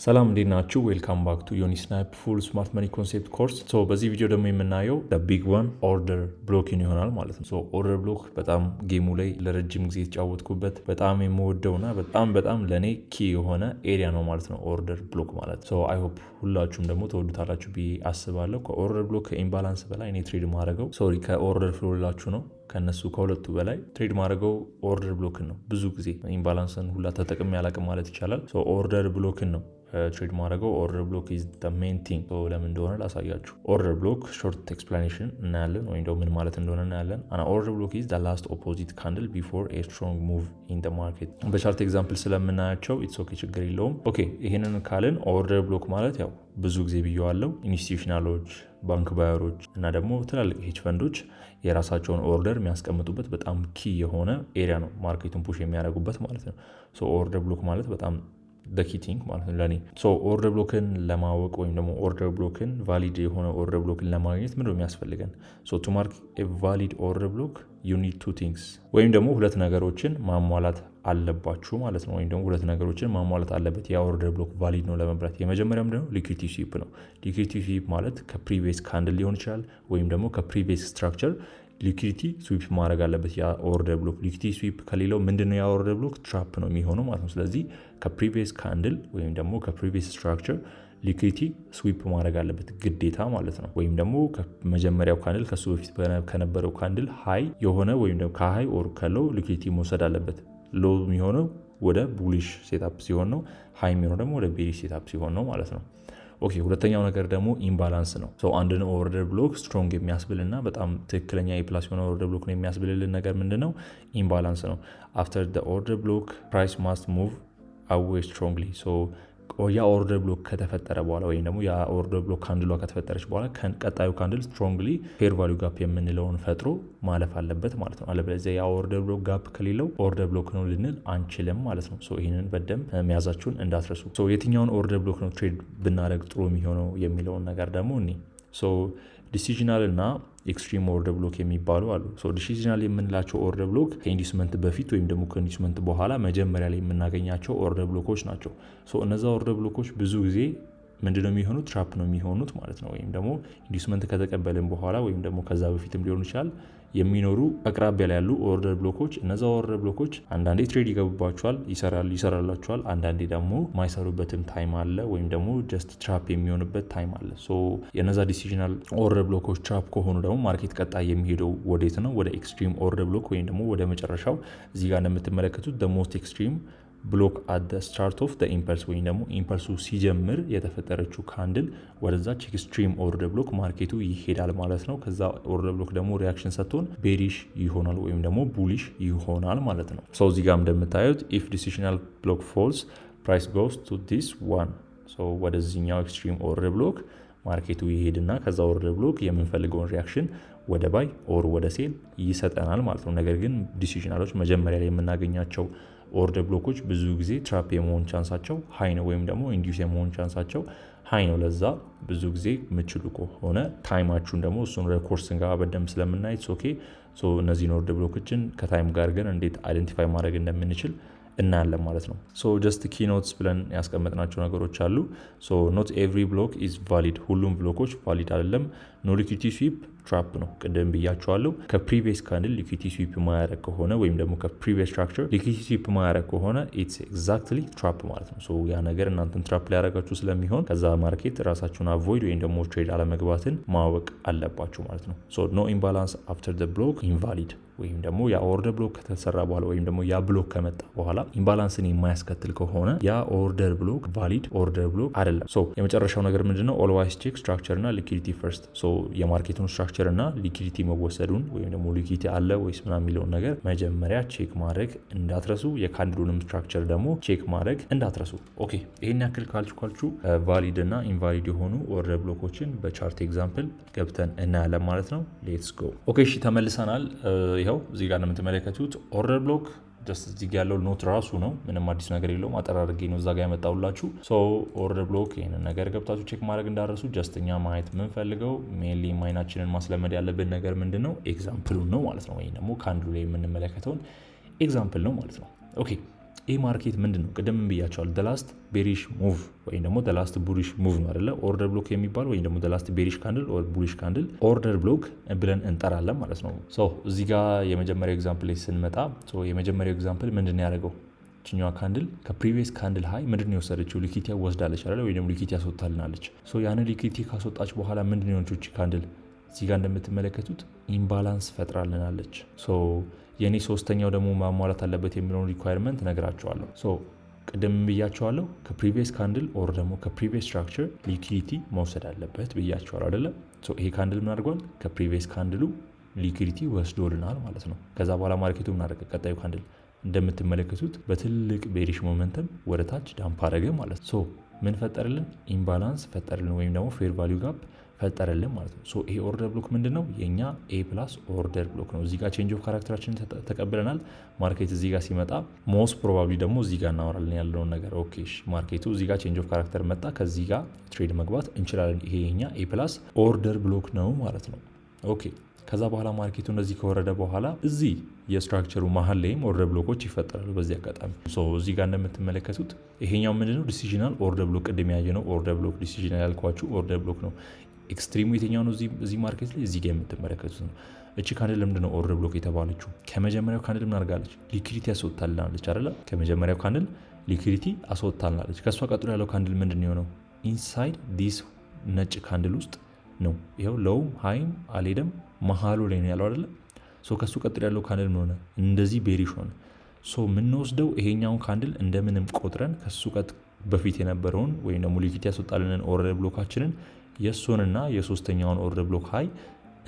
ሰላም፣ እንዴት ናችሁ? Welcome back to ዮኒ ስናይፕ full smart money concept course። So በዚህ ቪዲዮ ደግሞ የምናየው big one order block ን ይሆናል ማለት ነው። So order block በጣም game ኡ ላይ ለረጅም ጊዜ የተጫወትኩበት፣ በጣም የምወደውና በጣም በጣም ለእኔ key የሆነ area ነው ማለት ነው order block ማለት። So I hope ሁላችሁም ደግሞ ትወዱታላችሁ ብዬ አስባለሁ። ከ order block፣ ከ imbalance በላይ እኔ trade ማድረገው፣ sorry፣ ከ order flow ላችሁ ነው፣ ከነሱ ከሁለቱ በላይ trade ማድረገው order block ን ነው። ብዙ ጊዜ imbalance ን ሁላ ተጠቅሜ አላቅም ማለት ይቻላል። Order block ን ነው trade ማድረገው። Order block is the main thing። ለምን እንደሆነ ላሳያችሁ። Order block short explanation እናያለን፣ ወይም ደግሞ ምን ማለት እንደሆነ እናያለን። An order block is the last opposite candle before a strong move in the market። በ chart example ስለምናያቸው it's okay፣ ችግር የለውም። Okay፣ ይህንን ካልን order block ማለት ያው ብዙ ጊዜ ብየዋለው፣ institutional ኦች፣ ባንክ buyer ኦች እና ደግሞ ትላልቅ hedge fund ኦች የራሳቸውን order የሚያስቀምጡበት በጣም key የሆነ area ነው፣ market ኡን push የሚያደርጉበት ማለት ነው። Order block ማለት በጣም key thing ማለት ነው ለእኔ። Order block ን ለማወቅ ወይም ደግሞ order block ን valid የሆነ order block ን ለማግኘት ምንድነው የሚያስፈልገን? To mark valid order block you need two things፣ ወይም ደግሞ ሁለት ነገሮችን ማሟላት አለባችሁ ማለት ነው። ወይም ደግሞ ሁለት ነገሮችን ማሟላት አለበት ያ order block valid ነው ለመባል። የመጀመሪያው ምንድነው? Liquidity sweep ነው። Liquidity sweep ማለት ከ previous candle ሊሆን ይችላል ወይም ደግሞ ከ previous structure liquidity sweep ማድረግ አለበት ያ order block። Liquidity sweep ከሌለው ምንድነው? ያ order block trap ነው የሚሆነው ማለት ነው። ስለዚህ ከ previous candle ወይም ደግሞ ከ previous structure liquidity sweep ማድረግ አለበት ግዴታ ማለት ነው። ወይም ደግሞ ከመጀመሪያው candle፣ ከሱ በፊት ከነበረው candle high የሆነ ወይም ደግሞ ከ high or ከ low liquidity መውሰድ አለበት። Low የሚሆነው ወደ bullish setup ሲሆን ነው። High የሚሆነው ደግሞ ወደ bearish setup ሲሆን ነው ማለት ነው። Okay፣ ሁለተኛው ነገር ደግሞ imbalance ነው። So አንድን order block strong የሚያስብልና በጣም ትክክለኛ A plus የሆነ order block ነው የሚያስብልልን ነገር ምንድን ነው? Imbalance ነው። After order block price must move away strongly። ያ order block ከተፈጠረ በኋላ ወይም ደግሞ ያ order block candle ኧ ከተፈጠረች በኋላ ቀጣዩ candle strongly fair value gap የምንለውን ፈጥሮ ማለፍ አለበት ማለት ነው። አለበለዚያ ያ order block gap ከሌለው order block ነው ልንል አንችልም ማለት ነው። ይህንን በደንብ መያዛችሁን እንዳትረሱ። የትኛውን order block ነው trade ብናደርግ ጥሩ የሚሆነው የሚለውን ነገር ደግሞ እኔ decisional እና extreme order block የሚባሉ አሉ። Decisional የምንላቸው order block ከ inducement በፊት ወይም ደግሞ ከ inducement በኋላ መጀመሪያ ላይ የምናገኛቸው order block ኦች ናቸው። እነዛ order block ኦች ብዙ ጊዜ ምንድነው የሚሆኑት? Trap ነው የሚሆኑት ማለት ነው። ወይም ደግሞ inducement ከተቀበልን በኋላ ወይም ደግሞ ከዛ በፊትም ሊሆን ይችላል የሚኖሩ አቅራቢያ ላይ ያሉ order block ኦች፣ እነዛ order block ኦች አንዳንዴ trade ይገቡባቸዋል፣ ይሰራላቸዋል። አንዳንዴ ደግሞ ማይሰሩበትም time አለ፣ ወይም ደግሞ just trap የሚሆንበት time አለ። So የነዛ decisional order block ኦች trap ከሆኑ ደግሞ market ቀጣይ የሚሄደው ወዴት ነው? ወደ extreme order block ወይም ደግሞ ወደ መጨረሻው። እዚህ ጋር እንደምትመለከቱት most extreme block at start of impulse ወይም ደግሞ impulse ኡ ሲጀምር የተፈጠረችው candle፣ ወደዛች extreme order block market ኡ ይሄዳል ማለት ነው። ከዛ order block ደግሞ reaction ሰጥቶን bearish ይሆናል ወይም ደግሞ bullish ይሆናል ማለት ነው። So እዚህ ጋር እንደምታዩት if decisional block falls, price goes to this one። ወደዚህኛው extreme order block market ኡ ይሄድና ከዛ order block የምንፈልገውን reaction ወደ buy or ወደ sell ይሰጠናል ማለት ነው። ነገር ግን decisional ኦች፣ መጀመሪያ ላይ የምናገኛቸው order block ኦች ብዙ ጊዜ trap የመሆን chance ኣቸው high ነው፣ ወይም ደግሞ induce የመሆን chance ኣቸው high ነው። ለዛ ብዙ ጊዜ የምችሉ ከሆነ time ኣችሁን ደግሞ እሱን ኮርስ ስንገባ በደንብ ስለምናይ okay። እነዚህን order block ኦችን ከ time ጋር ግን እንዴት identify ማድረግ እንደምንችል እናያለን ማለት ነው። So just key notes ብለን ያስቀመጥናቸው ነገሮች አሉ። So not every block is valid፣ ሁሉም block ኦች valid አይደለም። No liquidity sweep trap ነው፣ ቅድም ብያችኋለሁ። ከ previous candle liquidity sweep ማያደርግ ከሆነ ወይም ደግሞ ከ previous structure liquidity sweep ማያደርግ ከሆነ it's exactly trap ማለት ነው። So ያ ነገር እናንተን trap ሊያደርጋችሁ ስለሚሆን ከዛ market ራሳችሁን avoid ወይም ደግሞ trade አለመግባትን ማወቅ አለባችሁ ማለት ነው። So no imbalance after the block invalid፣ ወይም ደግሞ ያ order block ከተሰራ በኋላ ወይም ደግሞ ያ block ከመጣ በኋላ imbalance ን የማያስከትል ከሆነ ያ order block valid order block አይደለም። So የመጨረሻው ነገር ምንድነው? Always check structure እና liquidity first። So የ market ኡን structure እና liquidity መወሰዱን ወይም ደግሞ liquidity አለ ወይስ ምናምን የሚለውን ነገር መጀመሪያ check ማድረግ እንዳትረሱ። የ candle ኡንም structure ደግሞ check ማድረግ እንዳትረሱ። Okay፣ ይህን ያክል ካልኳችሁ valid እና invalid የሆኑ order block ኦችን በ chart example ገብተን እናያለን ማለት ነው። Let's go። Okay፣ እሺ፣ ተመልሰናል። ይኸው እዚህ ጋር እንደምትመለከቱት order block just እዚህ ጋ ያለው note ራሱ ነው። ምንም አዲስ ነገር የለውም። አጠር አድርጌ ነው እዛ ጋ ያመጣሁላችሁ። So order block ይህንን ነገር ገብታችሁ check ማድረግ እንዳትረሱ። Just እኛ ማየት የምንፈልገው mainly ማይናችንን ማስለመድ ያለብን ነገር ምንድን ነው? Example ኡን ነው ማለት ነው። ወይም ደግሞ candle ኡ ላይ የምንመለከተውን example ነው ማለት ነው። Okay፣ ይህ market ምንድን ነው? ቅድም ብያችኋለሁ። The last bearish move ወይም ደግሞ the last bullish move ነው አይደለ? Order block የሚባል ወይም ደግሞ the last bearish candle or bullish candle order block ብለን እንጠራለን ማለት ነው። So እዚህ ጋር የመጀመሪያው example ላይ ስንመጣ የመጀመሪያው example ምንድን ነው ያደረገው? ይችኛዋ candle ከ previous candle high ምንድን ነው የወሰደችው? Liquidity ወስዳለች አይደለ? ወይ ደግሞ liquidity አስወጥታልናለች። So ያንን liquidity ካስወጣች በኋላ ምንድን ነው የሆነችው candle? እዚህ ጋር እንደምትመለከቱት imbalance ፈጥራልናለች። So የእኔ ሶስተኛው ደግሞ ማሟላት አለበት የሚለውን requirement ነግራችኋለሁ። So ቅድም ብያችኋለሁ፣ ከ previous candle or ደግሞ ከ previous structure liquidity መውሰድ አለበት ብያችኋለሁ አይደለ? ይሄ candle ምን አድርጓል? ከ previous candle ኡ liquidity ወስዶልናል ማለት ነው። ከዛ በኋላ market ኡ ምን አደረገ? ቀጣዩ candle እንደምትመለከቱት በትልቅ bearish momentum ወደ ታች dump አደረገ ማለት ነው። So ምን ፈጠረልን? Imbalance ፈጠረልን ወይም ደግሞ fair value gap ፈጠረልን ማለት ነው። So ይሄ order block ምንድን ነው? የእኛ A plus order block ነው። እዚህ ጋር change of character ኣችንን ተቀብለናል። Market እዚህ ጋር ሲመጣ most probably ደግሞ እዚህ ጋር እናወራለን ያለውን ነገር። Okay፣ market ኡ እዚህ ጋር change of character መጣ፣ ከዚህ ጋር trade መግባት እንችላለን። ይሄ የኛ A plus order block ነው ማለት ነው። Okay፣ ከዛ በኋላ market ኡ እንደዚህ ከወረደ በኋላ እዚህ የ structure ኡ መሀል ላይም order block ኦች ይፈጠራሉ። በዚህ አጋጣሚ እዚህ ጋር እንደምትመለከቱት ይሄኛው ምንድነው? Decisional order block፣ ቅድም ያየነው order block፣ decisional ያልኳችሁ order block ነው። Extreme ኡ የትኛው ነው? እዚህ market ላይ እዚህ ጋር የምትመለከቱት ነው። እቺ candle ለምንድን ነው order block የተባለችው? ከመጀመሪያው candle ምን አድርጋለች? Liquidity አስወጥታልናለች አይደለ? ከመጀመሪያው candle liquidity አስወጥታልናለች። ከእሷ ቀጥሎ ያለው candle ምንድን ነው የሆነው? Inside this ነጭ candle ውስጥ ነው። ይኸው low ም high ም አልሄደም፣ መሀሉ ላይ ነው ያለው አይደለ? So ከሱ ቀጥሎ ያለው candle ምን ሆነ? እንደዚህ bearish ሆነ። So የምንወስደው ይሄኛውን candle እንደምንም ቆጥረን ከሱ ቀጥ በፊት የነበረውን ወይም ደግሞ liquidity ያስወጣልንን order block ኣችንን የእሱንና የሶስተኛውን order block high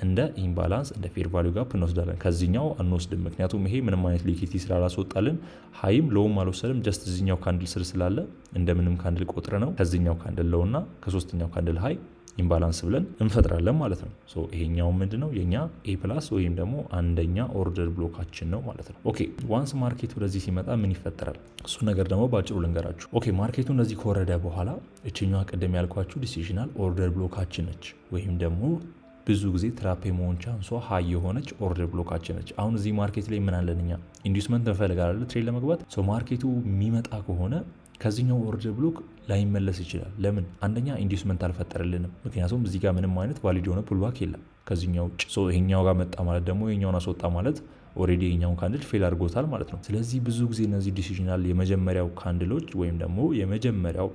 እንደ imbalance፣ እንደ fair value gap እንወስዳለን። ከዚህኛው አንወስድም፣ ምክንያቱም ይሄ ምንም አይነት liquidity ስላላስወጣልን high ም low ም አልወሰድም። Just እዚኛው candle ስር ስላለ እንደምንም candle ቆጥረን ነው ከዚኛው candle low እና ከሶስተኛው candle high imbalance ብለን እንፈጥራለን ማለት ነው። So ይሄኛው ምንድን ነው? የኛ A plus ወይም ደግሞ አንደኛ order block ኣችን ነው ማለት ነው። Okay፣ once market ወደዚህ ሲመጣ ምን ይፈጠራል? እሱ ነገር ደግሞ በአጭሩ ልንገራችሁ። Okay፣ market ኡ እንደዚህ ከወረደ በኋላ እችኛዋ ቅድም ያልኳችሁ decisional order block ኣችን ነች ወይም ደግሞ ብዙ ጊዜ trap የመሆን chance ኧ high የሆነች order block ኣችን ነች። አሁን እዚህ market ላይ ምን አለን እኛ? Inducement እንፈልጋለን trade ለመግባት። Market ኡ የሚመጣ ከሆነ ከዚህኛው order block ላይመለስ ይችላል። ለምን? አንደኛ inducement አልፈጠረልንም። ምክንያቱም እዚህ ጋር ምንም አይነት valid የሆነ pullback የለም ከዚህኛው ውጭ። ይሄኛው ጋር መጣ ማለት ደግሞ ይሄኛውን አስወጣ ማለት already ይሄኛውን candle fail አድርጎታል ማለት ነው። ስለዚህ ብዙ ጊዜ እነዚህ decisional የመጀመሪያው candle ኦች ወይም ደግሞ የመጀመሪያው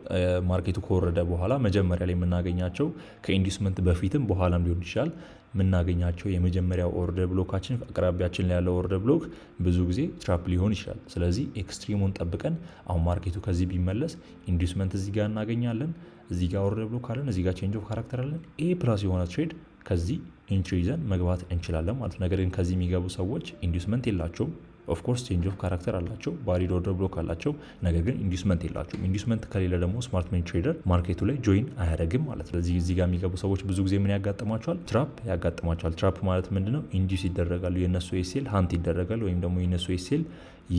market ኡ ከወረደ በኋላ መጀመሪያ ላይ የምናገኛቸው፣ ከ inducement በፊትም በኋላም ሊሆን ይችላል፣ የምናገኛቸው የመጀመሪያው order block ኣችን አቅራቢያችን ላይ ያለው order block ብዙ ጊዜ trap ሊሆን ይችላል። ስለዚህ extreme ኡን ጠብቀን አሁን market ኡ ከዚህ ቢመለስ inducement እዚህ ጋር እናገኛለን። እዚህ ጋር order block አለን። እዚህ ጋር change of character አለን። A plus የሆነ trade ከዚህ entry ይዘን መግባት እንችላለን ማለት ነው። ነገር ግን ከዚህ የሚገቡ ሰዎች inducement የላቸውም። Of course change of character አላቸው፣ valid order block አላቸው። ነገር ግን inducement የላቸውም። Inducement ከሌለ ደግሞ smart money trader market ኡ ላይ join አያደርግም ማለት ነው። ስለዚህ እዚህ ጋር የሚገቡ ሰዎች ብዙ ጊዜ ምን ያጋጥማቸዋል? Trap ያጋጥማቸዋል። Trap ማለት ምንድነው? Induce ይደረጋሉ። የእነሱ SL hunt ይደረጋል ወይም ደግሞ የእነሱ SL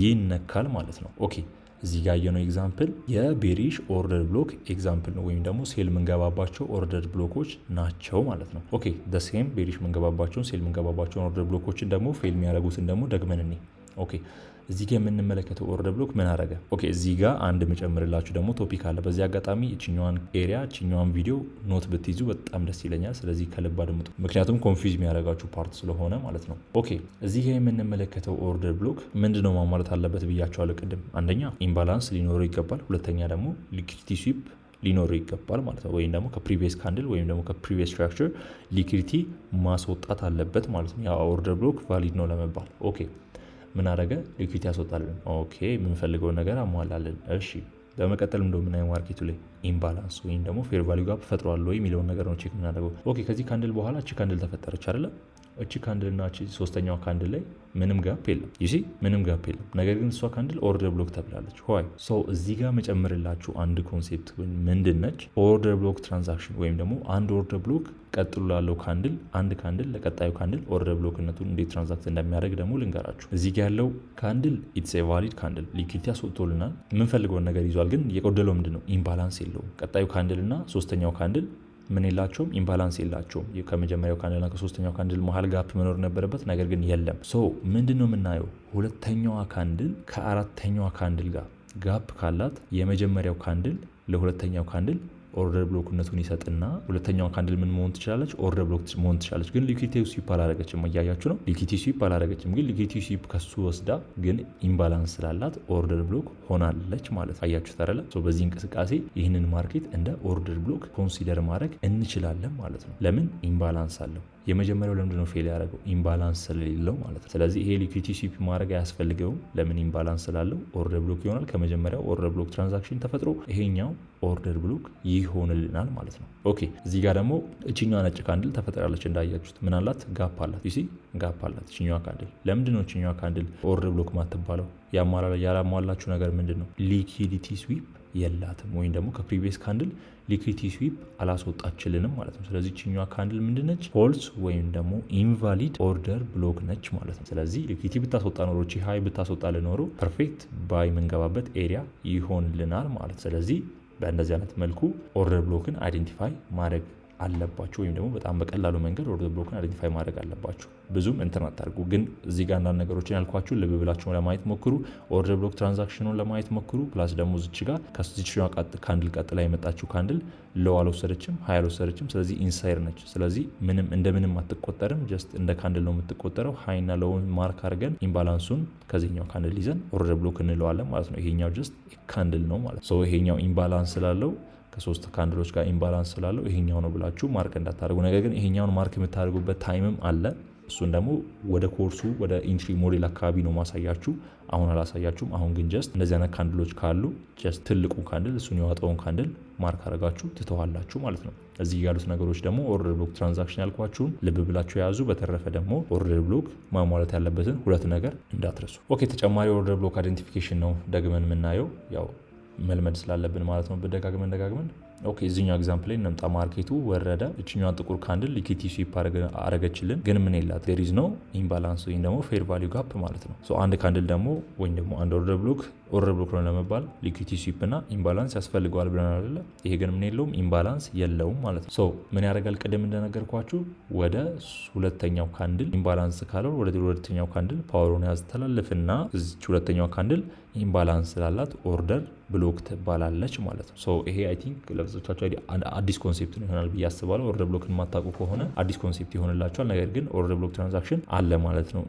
ይነካል ማለት ነው። Okay፣ እዚህ ጋር ያየነው example የ bearish order block example ነው፣ ወይም ደግሞ sell የምንገባባቸው order block ኦች ናቸው ማለት ነው። Okay፣ the same bearish የምንገባባቸውን፣ sell የምንገባባቸውን order block ኦችን ደግሞ fail የሚያደርጉትን ደግሞ ደግመን እኔ okay፣ እዚህ ጋር የምንመለከተው order block ምን አረገ? Okay፣ እዚህ ጋር አንድ የምጨምርላችሁ ደግሞ topic አለ። በዚህ አጋጣሚ እችኛዋን area፣ እችኛዋን ቪዲዮ note ብትይዙ በጣም ደስ ይለኛል። ስለዚህ ከልብ አድምጡ፣ ምክንያቱም confuse የሚያደርጋችሁ part ስለሆነ ማለት ነው። Okay፣ እዚህ ጋር የምንመለከተው order block ምንድነው ማሟላት አለበት ብያችኋለሁ ቅድም። አንደኛ imbalance ሊኖረው ይገባል። ሁለተኛ ደግሞ liquidity sweep ሊኖረው ይገባል ማለት ነው። ወይም ደግሞ ከ previous candle ወይም ደግሞ ከ previous structure liquidity ማስወጣት አለበት ማለት ነው። ያ order block valid ነው ለመባል። Okay፣ ምን አደረገ? Liquidity ያስወጣልን። Okay፣ የምንፈልገውን ነገር አሟላልን። እሺ፣ በመቀጠል እንደው የምናየው market ኡ ላይ imbalance ወይም ደግሞ fair value gap ፈጥሯል ወይ የሚለውን ነገር ነው check የምናደርገው። Okay፣ ከዚህ candle በኋላ እቺ candle ተፈጠረች አይደለ? እቺ candle እና እቺ ሶስተኛው candle ላይ ምንም gap የለም። You see፣ ምንም gap የለም። ነገር ግን እሷ candle order block ተብላለች። Why? So እዚህ ጋር መጨምርላችሁ አንድ concept ምንድን ነች? Order block transaction ወይም ደግሞ አንድ order block ቀጥሎ ላለው candle፣ አንድ candle ለቀጣዩ candle order block ነቱን እንዴት transact እንደሚያደርግ ደግሞ ልንገራችሁ። እዚህ ጋ ያለው candle it's a valid candle፣ liquidity አስወጥቶልናል። የምንፈልገውን ነገር ይዟል። ግን የጎደለው ምንድን ነው? Imbalance የለውም። ቀጣዩ candle እና ሶስተኛው candle ምን የላቸውም? Imbalance የላቸውም። ከመጀመሪያው candle ና ከሶስተኛው candle መሀል gap መኖር ነበረበት፣ ነገር ግን የለም። So ምንድን ነው የምናየው? ሁለተኛዋ candle ከአራተኛዋ candle ጋር gap ካላት የመጀመሪያው candle ለሁለተኛው candle order block ነቱን ይሰጥና ሁለተኛዋ candle ምን መሆን ትችላለች? Order block መሆን ትችላለች። ግን liquidity sweep አላረገችም። እያያችሁ ነው። Liquidity sweep አላረገችም። ግን liquidity sweep ከሱ ወስዳ ግን imbalance ስላላት order block ሆናለች ማለት አያችሁ አይደለ? በዚህ እንቅስቃሴ ይህንን market እንደ order block consider ማድረግ እንችላለን ማለት ነው። ለምን? Imbalance አለው። የመጀመሪያው ለምንድነው fail ያደረገው? Imbalance ስለሌለው ማለት ነው። ስለዚህ ይሄ liquidity sweep ማድረግ አያስፈልገውም። ለምን? Imbalance ስላለው order block ይሆናል። ከመጀመሪያው order block transaction ተፈጥሮ ይሄኛው order block ይሆንልናል ማለት ነው። Okay፣ እዚህ ጋር ደግሞ እችኛዋ ነጭ candle ተፈጥራለች። እንዳያችሁት ምን አላት? Gap አላት። You see፣ gap አላት እችኛዋ candle። ለምንድን ነው እችኛዋ candle order block ማትባለው? ያላሟላችው ነገር ምንድን ነው? Liquidity sweep የላትም ወይም ደግሞ ከ previous candle liquidity sweep አላስወጣችልንም ማለት ነው። ስለዚህ እችኛዋ candle ምንድነች? False ወይም ደግሞ invalid order block ነች ማለት ነው። ስለዚህ liquidity ብታስወጣ ኖሮ፣ high ብታስወጣ ኖሮ perfect buy የምንገባበት area ይሆንልናል ማለት ነው። ስለዚህ በእንደዚህ አይነት መልኩ order block ን identify ማድረግ አለባችሁ ወይም ደግሞ በጣም በቀላሉ መንገድ order block ን identify ማድረግ አለባችሁ። ብዙም እንትን አታርጉ። ግን እዚህ ጋር አንዳንድ ነገሮችን ያልኳችሁ ልብ ብላችሁ ለማየት ሞክሩ። Order block transaction ኑን ለማየት ሞክሩ። Plus ደግሞ እዚች ጋር ከዚች candle ቀጥላ የመጣችው candle low አልወሰደችም፣ high አልወሰደችም። ስለዚህ inside ነች። ስለዚህ ምንም እንደ ምንም አትቆጠርም። Just እንደ candle ነው የምትቆጠረው። High ና low ውን mark አድርገን imbalance ኡን ከዚህኛው candle ይዘን order block እንለዋለን ማለት ነው። ይሄኛው just candle ነው ማለት ነው። ይሄኛው imbalance ስላለው፣ ከሶስት candle ኦች ጋር imbalance ስላለው ይሄኛው ነው ብላችሁ mark እንዳታደርጉ። ነገር ግን ይሄኛውን mark የምታደርጉበት time ም አለ። እሱን ደግሞ ወደ ኮርሱ ወደ entry model አካባቢ ነው ማሳያችሁ። አሁን አላሳያችሁም። አሁን ግን just እንደዚህ አይነት candle ኦች ካሉ just ትልቁ candle፣ እሱን የዋጠውን candle mark አድርጋችሁ ትተዋላችሁ ማለት ነው። እዚህ ያሉት ነገሮች ደግሞ order block transaction ያልኳችሁን ልብ ብላችሁ የያዙ። በተረፈ ደግሞ order block ማሟላት ያለበትን ሁለት ነገር እንዳትረሱ። Okay፣ ተጨማሪ order block identification ነው ደግመን የምናየው፣ ያው መልመድ ስላለብን ማለት ነው። ደጋግመን ደጋግመን። Okay፣ እዚኛው example ላይ እንምጣ። Market ኡ ወረደ። እችኛዋን ጥቁር candle liquidity sweep አረገችልን፣ ግን ምን የላት? There is no imbalance ወይም ደግሞ fair value gap ማለት ነው። አንድ candle ደግሞ ወይም ደግሞ አንድ order block order block ነው ለመባል liquidity sweep እና imbalance ያስፈልገዋል ብለን አይደለ? ይሄ ግን ምን የለውም? Imbalance የለውም ማለት ነው። So ምን ያደርጋል? ቅድም እንደነገርኳችሁ ወደ ሁለተኛው candle imbalance ካለው ወደ ሁለተኛው candle power ኡን ያስተላልፍና እዚች ሁለተኛው candle imbalance ስላላት order block ትባላለች ማለት ነው። So ይሄ I think ለብዙዎቻችሁ አዲስ concept ነው ይሆናል ብዬ አስባለሁ። Order block ን የማታውቁ ከሆነ አዲስ concept ይሆንላችኋል። ነገር ግን order block transaction አለ ማለት ነው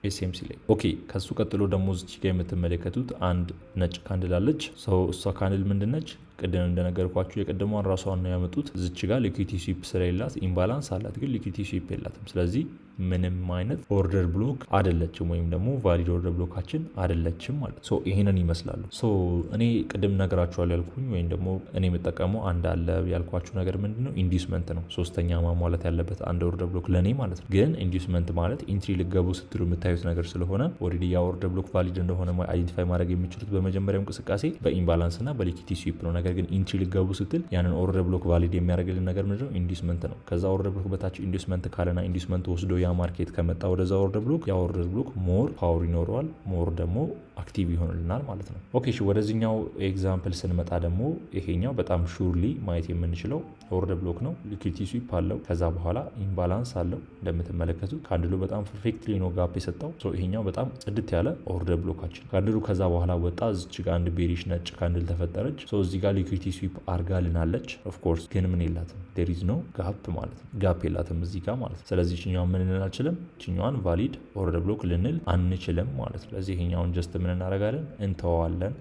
SMC ላይ። Okay፣ ከሱ ቀጥሎ ደግሞ እዚች ጋ የምትመለከቱት አንድ ነጭ candle አለች። So እሷ candle ምንድን ነች? ቅድም እንደነገርኳችሁ የቅድሟን ራሷን ነው ያመጡት። እዚች ጋር liquidity sweep ስለሌላት፣ imbalance አላት ግን liquidity sweep የላትም። ስለዚህ ምንም አይነት order block አደለችም ወይም ደግሞ valid order block ኣችን አደለችም ማለት ነው። ይሄንን ይመስላሉ። So እኔ ቅድም ነግራችኋል ያልኩኝ ወይም ደግሞ እኔ የምጠቀመው አንድ አለ ያልኳችሁ ነገር ምንድን ነው? Inducement ነው። ሶስተኛ ማሟላት ያለበት አንድ order block ለእኔ ማለት ነው። ግን inducement ማለት entry ልገቡ ስትሉ የምታዩት ነገር ስለሆነ already ያ order block valid እንደሆነ identify ማድረግ የሚችሉት በመጀመሪያው እንቅስቃሴ በ imbalance እና በ liquidity sweep ነው። ነገር ግን entry ልገቡ ስትል ያንን order block valid የሚያደርግልን ነገር ምንድነው? Inducement ነው። ከዛ order block በታች inducement ካለና inducement ወስዶ ያ market ከመጣ ወደዛ order block፣ ያ order block more power ይኖረዋል፣ more ደግሞ active ይሆንልናል ማለት ነው። Okay፣ እሺ፣ ወደዚህኛው example ስንመጣ ደግሞ ይሄኛው በጣም surely ማየት የምንችለው order block ነው። Liquidity sweep አለው። ከዛ በኋላ imbalance አለው። እንደምትመለከቱት candle ኡ በጣም perfectly ነው gap የሰጠው። ይሄኛው በጣም ጽድት ያለ order block ኣችን። Candle ኡ ከዛ በኋላ ወጣ። እዚች ጋር አንድ bearish ነጭ candle ተፈጠረች። እዚህ ጋር liquidity sweep አርጋልናለች። Of course ግን ምን የላትም? There is no gap ማለት ነው። Gap የላትም እዚህ ጋር ማለት ነው። ስለዚህ እችኛዋን ምን ልንል አንችልም? እችኛዋን valid order block ልንል አንችልም ማለት ነው። ስለዚህ ይሄኛውን just ምን እናደርጋለን? እንተዋለን።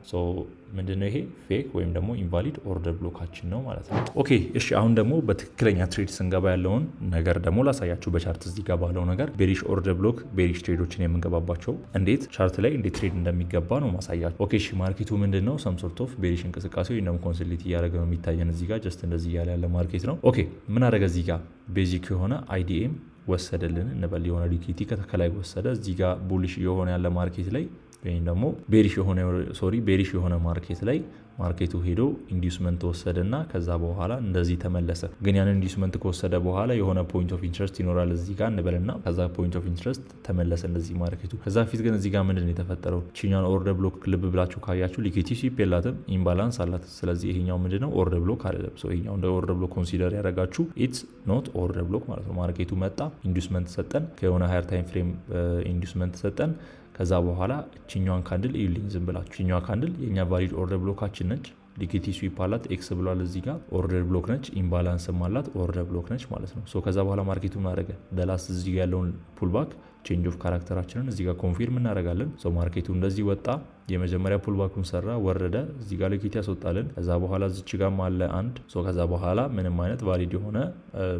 ምንድነው ይሄ? Fake ወይም ደግሞ invalid order block ኣችን ነው ማለት ነው። Okay፣ እሺ፣ አሁን ደግሞ በትክክለኛ trade ስንገባ ያለውን ነገር ደግሞ ላሳያችሁ በ chart። እዚህ ጋር ባለው ነገር bearish order block፣ bearish trade ኦችን የምንገባባቸው እንዴት፣ chart ላይ እንዴት trade እንደሚገባ ነው ማሳያችሁ። Okay፣ እሺ፣ market ኡ ምንድን ነው? Some sort of bearish እንቅስቃሴ ወይም ደግሞ consolidate እያደረገ ነው የሚታየን። እዚህ ጋር just እንደዚህ እያለ ያለ market ነው። Okay፣ ምን አደረገ? እዚህ ጋር basic የሆነ IDM ወሰደልን እንበል። የሆነ liquidity ከላይ ወሰደ። እዚህ ጋር bullish የሆነ ያለ market ላይ ወይም ደግሞ bearish የሆነ፣ sorry፣ bearish የሆነ market ላይ market ኡ ሄዶ inducement ወሰደና ከዛ በኋላ እንደዚህ ተመለሰ። ግን ያንን inducement ከወሰደ በኋላ የሆነ point of interest ይኖራል እዚህ ጋር እንበልና ከዛ point of interest ተመለሰ እንደዚህ market ኡ። ከዛ በፊት ግን እዚህ ጋር ምንድን ነው የተፈጠረው? ችኛን order block ልብ ብላችሁ ካያችሁ liquidity sweep የላትም፣ imbalance አላት። ስለዚህ ይሄኛው ምንድነው? Order block አይደለም። ይሄኛው እንደ order block consider ያደረጋችሁ it's not order block ማለት ነው። Market ኡ መጣ፣ inducement ሰጠን፣ ከየሆነ higher time frame inducement ሰጠን። ከዛ በኋላ እችኛዋን candle እዩልኝ ዝም ብላችሁ። እችኛዋ candle የኛ valid order block ኣችን ነች። Liquidity sweep አላት፣ X ብሏል እዚህ ጋር፣ order block ነች፣ imbalance ም አላት፣ order block ነች ማለት ነው። So ከዛ በኋላ market ኡ ምን አደረገ? The last እዚህ ጋር ያለውን pullback change of character ኣችንን እዚህ ጋር confirm እናደርጋለን። So market ኡ እንደዚህ ወጣ። የመጀመሪያ pullback ኡን ሰራ፣ ወረደ፣ እዚህ ጋር liquidity ያስወጣልን። ከዛ በኋላ እዚች ጋርም አለ አንድ። So ከዛ በኋላ ምንም አይነት valid የሆነ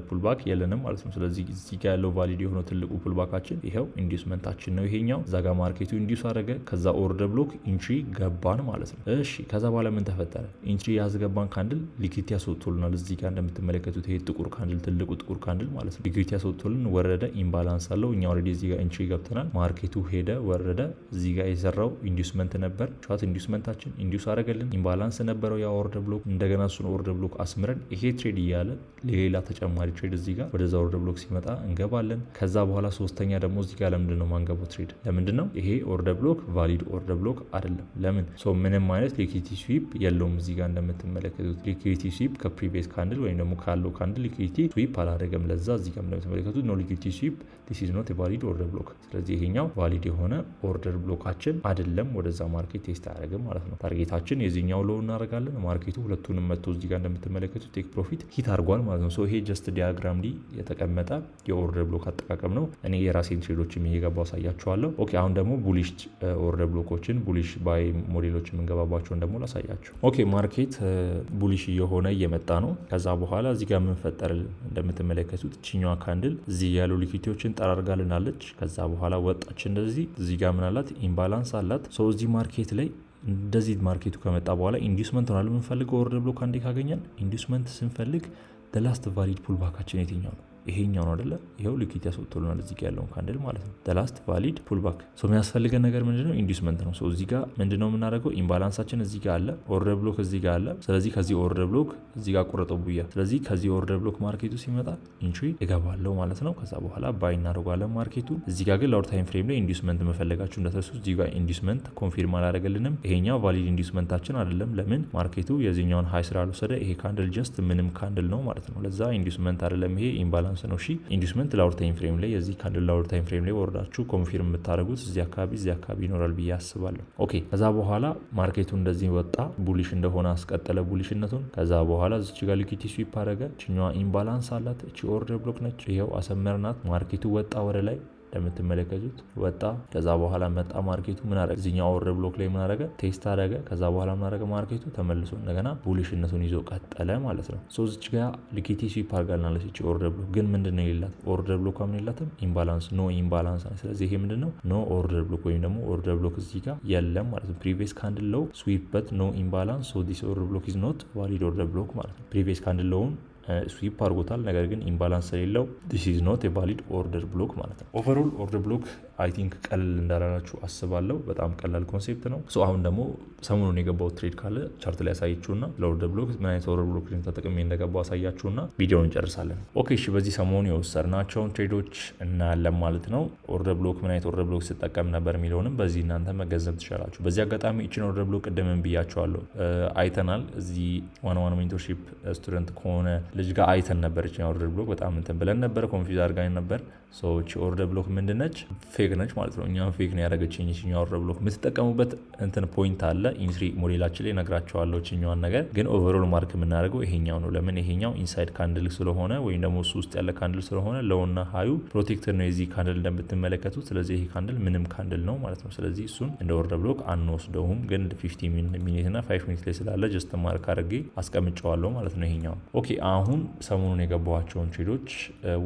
pullback የለንም ማለት ነው። ስለዚህ እዚህ ጋር ያለው valid የሆነው ትልቁ pullback ኣችን ይኸው inducement ኣችን ነው ይሄኛው። እዛ ጋር market ኡ induce አደረገ። ከዛ order block entry ገባን ማለት ነው። እሺ፣ ከዛ በኋላ ምን ተፈጠረ? Entry ያስገባን candle liquidity ያስወጥቶልናል። እዚህ ጋር እንደምትመለከቱት ይሄ ጥቁር candle፣ ትልቁ ጥቁር candle ማለት ነው። Liquidity ያስወጥቶልን ወረደ። Imbalance አለው። እኛ already እዚህ ጋር entry ገብተናል። Market ኡ ሄደ፣ ወረደ። እዚህ ጋር የሰራው inducement ነበር። Short inducement ኣችን induce አደረገልን። Imbalance ነበረው ያ order block። እንደገና እሱን order block አስምረን ይሄ trade እያለ ሌላ ተጨማሪ trade እዚህ ጋር ወደዛ order block ሲመጣ እንገባለን። ከዛ በኋላ ሶስተኛ ደግሞ እዚህ ጋር ለምንድን ነው ማንገባው trade? ለምንድን ነው? ይሄ order block valid order block አይደለም። ለምን? So ምንም አይነት liquidity sweep የለውም። እዚህ ጋር እንደምትመለከቱት liquidity sweep ከ previous candle ወይም ደግሞ ካለው candle liquidity sweep አላደረገም። ለዛ እዚህ ጋር እንደምትመለከቱት no liquidity sweep፣ this is not valid order block። ስለዚህ ይሄኛው valid የሆነ order block ኣችን አይደለም። ወደዛ market test አያደርግም ማለት ነው። Target ኣችን የዚህኛው low እናደርጋለን። Market ኡ ሁለቱንም መጥቶ እዚህ ጋር እንደምትመለከቱት take profit hit አድርጓል ማለት ነው። So ይሄ just diagram ላይ የተቀመጠ የ order block አጠቃቀም ነው። እኔ የራሴን trade ኦችም እየገባው አሳያችኋለሁ። Okay፣ አሁን ደግሞ bullish order block ኦችን፣ bullish buy model ኦች የምንገባባቸውን ደግሞ ላሳያችሁ። Okay፣ market bullish እየሆነ እየመጣ ነው። ከዛ በኋላ እዚህ ጋር ምን ፈጠርልን? እንደምትመለከቱት ችኛዋ candle እዚህ ያሉ liquidity ዎችን ጠራርጋልናለች። ከዛ በኋላ ወጣች እንደዚህ። እዚህ ጋር ምን አላት? Imbalance አላት። So እዚህ market ላይ እንደዚህ market ኡ ከመጣ በኋላ inducement ሆናል የምንፈልገው። Order block አንዴ ካገኘን inducement ስንፈልግ last valid pullback ኣችን የትኛው ነው? ይሄኛው ነው አደለ? ይኸው liquidity ያስወጥቶልናል እዚህ ጋር ያለውን candle ማለት ነው። Last valid pullback። So የሚያስፈልገን ነገር ምንድነው? Inducement ነው። So እዚህ ጋር ምንድነው የምናደርገው? Imbalance ኣችን እዚህ ጋር አለ፣ order block እዚህ ጋር አለ። ስለዚህ ከዚህ order block እዚህ ጋር ቆረጠው ቡያ። ስለዚህ ከዚህ order block market ኡ ሲመጣ entry እገባለሁ ማለት ነው። ከዛ በኋላ buy እናደርገዋለን market ኡ። እዚህ ጋር ግን lower time frame ላይ inducement መፈለጋችሁ እንዳትረሱ። እዚህ ጋር inducement confirm አላደረገልንም። ይሄኛው valid inducement ኣችን አይደለም። ለምን? Market ኡ የዚህኛውን high ስላልወሰደ ይሄ candle just ምንም candle ነው ማለት ነው። ለዛ inducement አይደለም፣ ይሄ imbalance ነው። እሺ፣ inducement lower time frame ላይ፣ የዚህ candle lower time frame ላይ ወርዳችሁ confirm የምታደርጉት እዚህ አካባቢ ይኖራል ብዬ አስባለሁ። Okay፣ ከዛ በኋላ market ኡ እንደዚህ ወጣ፣ bullish እንደሆነ አስቀጠለ bullish ነቱን። ከዛ በኋላ እዚች ጋር liquidity sweep አደረገ። ችኛዋ imbalance አላት። እቺ order block ነች። ይኸው አሰመርናት። Market ኡ ወጣ ወደ ላይ፣ እንደምትመለከቱት ወጣ። ከዛ በኋላ መጣ፣ market ኡ ምን አረገ? እዚኛው order block ላይ ምን አረገ? Test አረገ። ከዛ በኋላ ምን አረገ? Market ኡ ተመልሶ እንደገና bullish ነቱን ይዞ ቀጠለ ማለት ነው። So እዚች ጋ liquidity sweep አድርጋልናለች። እቺ order block ግን ምንድን ነው የሌላት? Order block ምን የላትም? Imbalance፣ no imbalance። ስለዚህ ይሄ ምንድን ነው? No order block ወይም ደግሞ order block እዚህ ጋር የለም ማለት ነው። Previous candle low sweep but no imbalance፣ so this order block is not valid order block ማለት ነው። Previous candle low ውን sweep አድርጎታል። ነገር ግን imbalance ስለሌለው this is not valid order block ማለት ነው። Overall order block I think ቀለል እንዳላላችሁ አስባለሁ። በጣም ቀላል concept ነው። So አሁን ደግሞ ሰሞኑን የገባው trade ካለ chart ላይ ያሳያችሁና ለ order block ምን አይነት order block ተጠቅሜ እንደገባው አሳያችሁና ቪዲዮውን እንጨርሳለን። Okay እሺ፣ በዚህ ሰሞኑ የወሰድናቸውን trade ኦች እናያለን ማለት ነው። Order block፣ ምን አይነት order block ስጠቀም ነበር የሚለውንም በዚህ እናንተ መገንዘብ ትችላላችሁ። በዚህ አጋጣሚ ይችን order block ቅድምን ብያቸዋለሁ፣ አይተናል። እዚህ one on one mentorship student ከሆነ ልጅ ጋር አይተን ነበር። ይችን order block በጣም እንትን ብለን ነበር፣ confuse አድርጋኝ ነበር። So እቺ order block ምንድነች? Fake ነች ማለት ነው። እኛም fake ነው ያደረገችኝ ይችኛው order block። የምትጠቀሙበት እንትን point አለ፣ entry model ኣችን ላይ ነግራቸዋለሁ። ይችኛዋን ነገር ግን overall mark የምናደርገው ይሄኛው ነው። ለምን? ይሄኛው inside candle ስለሆነ ወይም ደግሞ እሱ ውስጥ ያለ candle ስለሆነ low ና high ኡ protected ነው የዚህ candle እንደምትመለከቱት። ስለዚህ ይሄ candle ምንም candle ነው ማለት ነው። ስለዚህ እሱን እንደ order block አንወስደውም። ግን 15 minute እና 5 minute ላይ ስላለ just mark አድርጌ አስቀምጨዋለሁ ማለት ነው ይሄኛው። Okay፣ አሁን ሰሞኑን የገባኋቸውን trade ኦች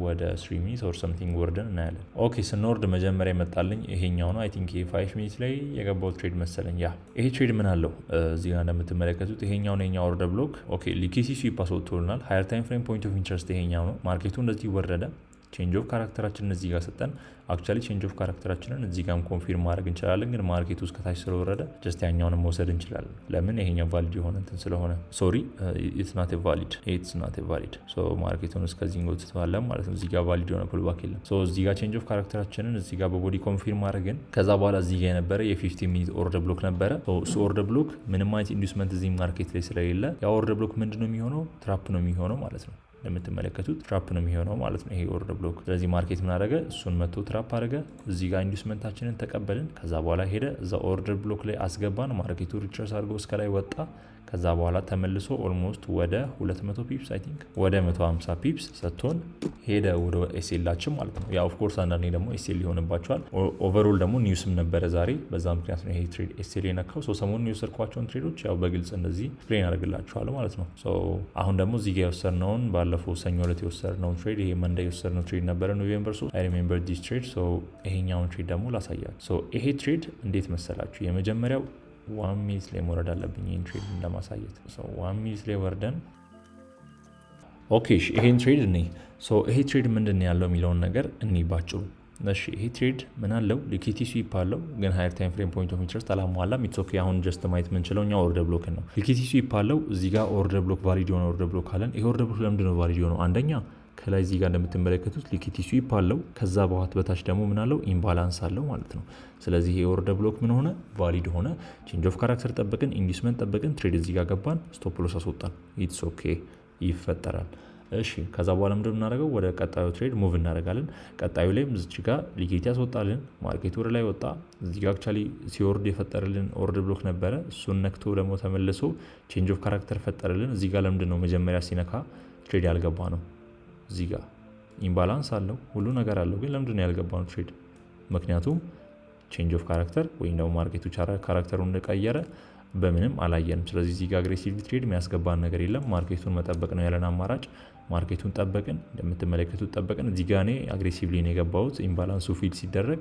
ወደ 3 minute or something ወርደን እናያለን። Okay፣ ስንወርድ መጀመሪያ የመጣልኝ ይሄኛው ነው። I think ይሄ 5 minute ላይ የገባው trade መሰለኝ። Yeah፣ ይሄ trade ምን አለው? እዚህ ጋር እንደምትመለከቱት ይሄኛው ነው የኛ order block። Okay፣ liquidity sweep አስወጥቶልናል። Higher time frame point of interest ይሄኛው ነው። Market ኡ እንደዚህ ወረደ። Change of character ኣችንን እዚህ ጋር ሰጠን። Actually change of character ኣችንን እዚህ ጋርም confirm ማድረግ እንችላለን፣ ግን market ኡ እስከታች ስለወረደ just ያኛውንም መውሰድ እንችላለን። ለምን? ይሄኛው valid የሆነ እንትን ስለሆነ። Sorry, it's not valid, it's not valid። So market ኡን እስከዚህ እንጎትተዋለን ማለት ነው። እዚህ ጋር valid የሆነ pullback የለም። So እዚህ ጋር change of character ኣችንን እዚህ ጋር በ body confirm አድርገን ከዛ በኋላ እዚህ ጋር የነበረ የ 15 minute order block ነበረ። እሱ order block ምንም አይነት inducement እዚህ market ላይ ስለሌለ ያ order block ምንድን ነው የሚሆነው? Trap ነው የሚሆነው ማለት ነው። እንደምትመለከቱት trap ነው የሚሆነው ማለት ነው ይሄ order block። ስለዚህ market ምን አደረገ? እሱን መቶ trap አደረገ። እዚህ ጋር inducement ኣችንን ተቀበልን። ከዛ በኋላ ሄደ፣ እዛ order block ላይ አስገባን። Market ኡ retrace አድርጎ እስከ ላይ ወጣ። ከዛ በኋላ ተመልሶ almost ወደ 200 pips፣ I think ወደ 150 pips ሰጥቶን ሄደ ወደ SL ኣችን ማለት ነው። Yeah, of course አንዳንዴ ደግሞ SL ይሆንባቸዋል። Overall ደግሞ news ም ነበረ ዛሬ፣ በዛ ምክንያት ነው ይሄ trade SL የነካው። So ሰሞኑን የወሰድኳቸውን trade ኦች ያው በግልጽ እንደዚህ explain አደርግላችኋለሁ ማለት ነው። አሁን ደግሞ እዚህ ጋር የወሰድነውን፣ ባለፈው ሰኞ ዕለት የወሰድነውን trade፣ ይሄ Monday የወሰድነው trade ነበረ፣ November 3። I remember this trade። ይሄኛውን trade ደግሞ ላሳያችሁ። ይሄ trade እንዴት መሰላችሁ? የመጀመሪያው 1 minute ላይ መውረድ አለብኝ ይህን trade ለማሳየት። 1 minute ላይ ወርደን፣ okay፣ ይሄን trade እኔ ይሄ trade ምንድን ነው ያለው የሚለውን ነገር እኔ ባጭሩ። እሺ፣ ይሄ trade ምን አለው? Liquidity sweep አለው፣ ግን higher time frame point of interest አላሟላም። It's okay። አሁን just ማየት የምንችለው እኛ order block ን ነው። Liquidity sweep አለው። እዚህ ጋር order block፣ valid የሆነ order block አለን። ይሄ order block ለምንድን ነው valid የሆነው? አንደኛ ከላይ እዚህ ጋር እንደምትመለከቱት liquidity sweep አለው። ከዛ በኋላ በታች ደግሞ ምን አለው? Imbalance አለው ማለት ነው። ስለዚህ ይሄ order block ምን ሆነ? Valid ሆነ። Change of character ጠበቅን፣ inducement ጠበቅን፣ trade እዚህ ጋር ገባን፣ stop loss አስወጣን። It's okay፣ ይፈጠራል። እሺ፣ ከዛ በኋላ ምንድን የምናደርገው? ወደ ቀጣዩ trade move እናደርጋለን። ቀጣዩ ላይም እዚች ጋር liquidity ያስወጣልን፣ market ኡ ወደ ላይ ወጣ። እዚህ ጋር actually ሲወርድ የፈጠረልን order block ነበረ። እሱን ነክቶ ደግሞ ተመልሶ change of character ፈጠረልን። እዚህ ጋር ለምንድን ነው መጀመሪያ ሲነካ trade ያልገባነው? እዚህ ጋር imbalance አለው፣ ሁሉ ነገር አለው፣ ግን ለምንድን ነው ያልገባነው trade? ምክንያቱም change of character ወይም ደግሞ market ኡ character ኡን እንደቀየረ በምንም አላየንም። ስለዚህ እዚህ ጋር aggressive trade የሚያስገባን ነገር የለም። Market ኡን መጠበቅ ነው ያለን አማራጭ። Market ኡን ጠበቅን፣ እንደምትመለከቱት ጠበቅን። እዚህ ጋር እኔ aggressively ነው የገባሁት imbalance ኡ fill ሲደረግ።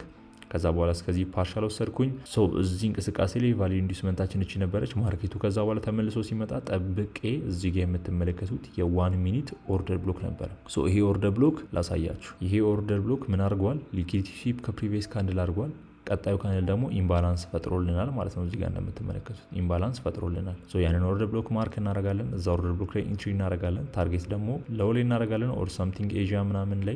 ከዛ በኋላ እስከዚህ partial ወሰድኩኝ። So እዚህ እንቅስቃሴ ላይ valid inducement ኣችን እቺ ነበረች። Market ኡ ከዛ በኋላ ተመልሶ ሲመጣ ጠብቄ እዚህ ጋር የምትመለከቱት የ 1 minute order block ነበረ። So ይሄ order block ላሳያችሁ። ይሄ order block ምን አድርጓል? Liquidity sweep ከ previous candle አድርጓል። ቀጣዩ candle ደግሞ imbalance ፈጥሮልናል ማለት ነው። እዚጋ እንደምትመለከቱት imbalance ፈጥሮልናል። ያንን order block mark እናደርጋለን። እዛ order block ላይ entry እናደርጋለን። Target ደግሞ low ላይ እናደርጋለን or something Asia ምናምን ላይ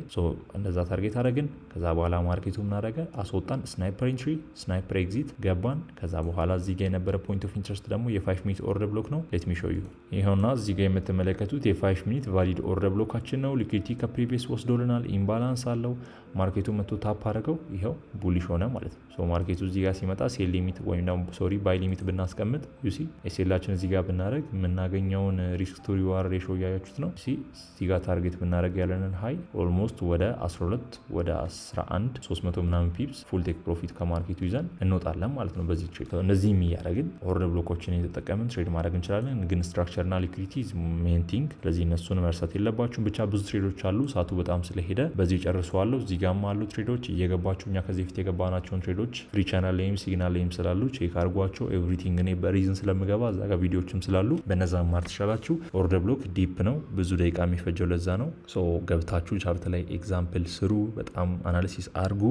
እንደዛ target አደረግን። ከዛ በኋላ market ኡ ምናደረገ? አስወጣን። Sniper entry፣ sniper exit ገባን። ከዛ በኋላ እዚህ ጋ የነበረ point of interest ደግሞ የ 5 minute order block ነው። Let me show you። ይኸውና እዚህ ጋ የምትመለከቱት የ 5 minute valid order block ኣችን ነው። Liquidity ከ previous ወስዶልናል። Imbalance አለው። Market ኡ መቶ tap አድርገው ይኸው bullish ሆነ ማለት ነው። So market ኡ እዚህ ጋር ሲመጣ sell limit ወይም ደግሞ፣ sorry፣ buy limit ብናስቀምጥ፣ you see፣ SL ኣችን እዚህ ጋር ብናደረግ የምናገኘውን risk to reward ratio እያያችሁት ነው። See፣ እዚህ ጋር target ብናደረግ ያለንን high almost ወደ 12፣ ወደ 11 300 ምናምን pips full take profit ከ market ኡ ይዘን እንወጣለን ማለት ነው። በዚህ trade እነዚህም እያደረግን order block ኦችን የተጠቀምን trade ማድረግ እንችላለን። ግን structure እና liquidity main thing። ስለዚህ እነሱን መርሳት የለባችሁም። ብቻ ብዙ trade ኦች አሉ። ሰዓቱ በጣም ስለሄደ በዚህ ጨርሰዋለሁ። እዚህ ጋም አሉ trade ኦች፣ እየገባችሁ እኛ ከዚህ በፊት የገባናቸውን trade ኦች free channel ላይም signal ላይም ስላሉ check አድርጓቸው። Everything እኔ በ reason ስለምገባ እዛ ጋር ቪዲዮዎችም ስላሉ በነዛ ማር ትችላላችሁ። Order block deep ነው፣ ብዙ ደቂቃ የሚፈጀው ለዛ ነው። So ገብታችሁ chart ላይ example ስሩ፣ በጣም analysis አርጉ።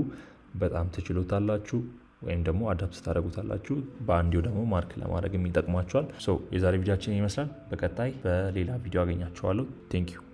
በጣም ትችሉታላችሁ ወይም ደግሞ adapt ታደረጉታላችሁ። በአንዴው ደግሞ mark ለማድረግ የሚጠቅማችኋል። So የዛሬ ቪዲዮችን ይመስላል። በቀጣይ በሌላ ቪዲዮ አገኛችኋለሁ። Thank you.